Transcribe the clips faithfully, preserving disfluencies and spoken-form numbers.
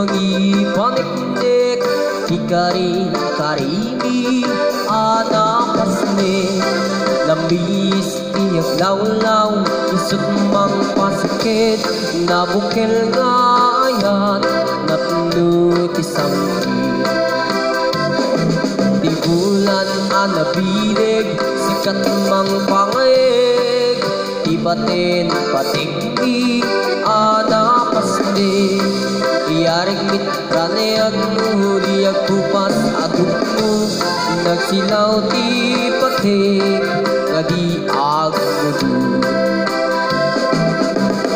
Mangipaneknek ti kari-karimi a napasnek. Lambis ti aglawlaw, isut' mangpasiket, nabukel nga ayat, napno ti sangkit. Ti bulan a nabileg, sikat mangpangayeg, ti baten pategmi a napasnek. Iyarig mit Raniag no di agkupas a tupno, nagsilaw ti pateg nga di agmudo.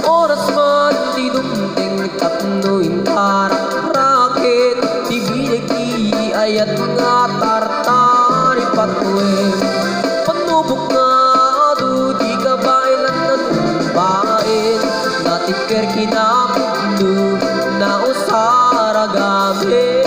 Oras man ti dumteng tapno intarakrakit, ti bileg ti ayat nga tartari patuen. Panubok nga adu ti kabaelan nga tumbaen, natipker kinapudno, nausar a gamin.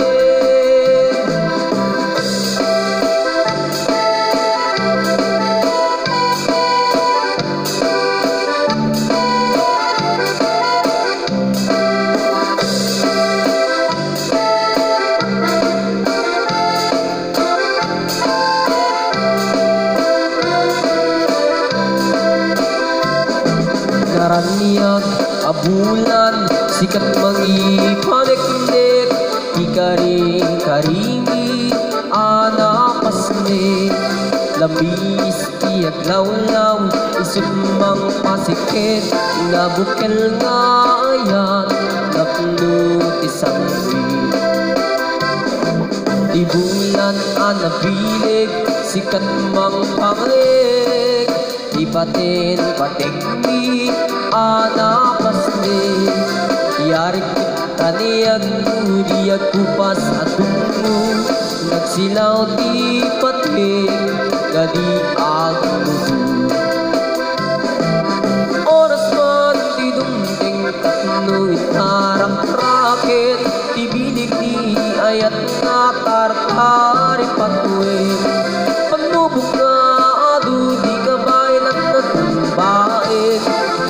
Naraniag a bulan, sikat mangipaneknek, ti kari-karimi a napasnek. Lambis ti aglawlaw, isut' mangpasiket, nabukel nga ayat, napno ti sangkit. Ti bulan a nabileg, sikat mangpangayeg, ti baten pategmi a napasnek. Iyarig taniag no di agkupas a tupno, nagsilaw ti pateg nga di agmudo. Oras man ti dumteng tapno intarakrakit, ti bileg ti ayat nga tartari patuen. Panubok nga adu ti kabaelan nga tumbaen,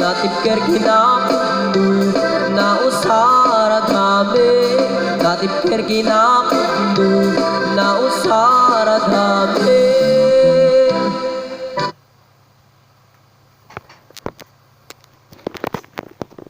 natipker kinapudno, nausar a gamin. Natipker kinapudno, nausar a gamin.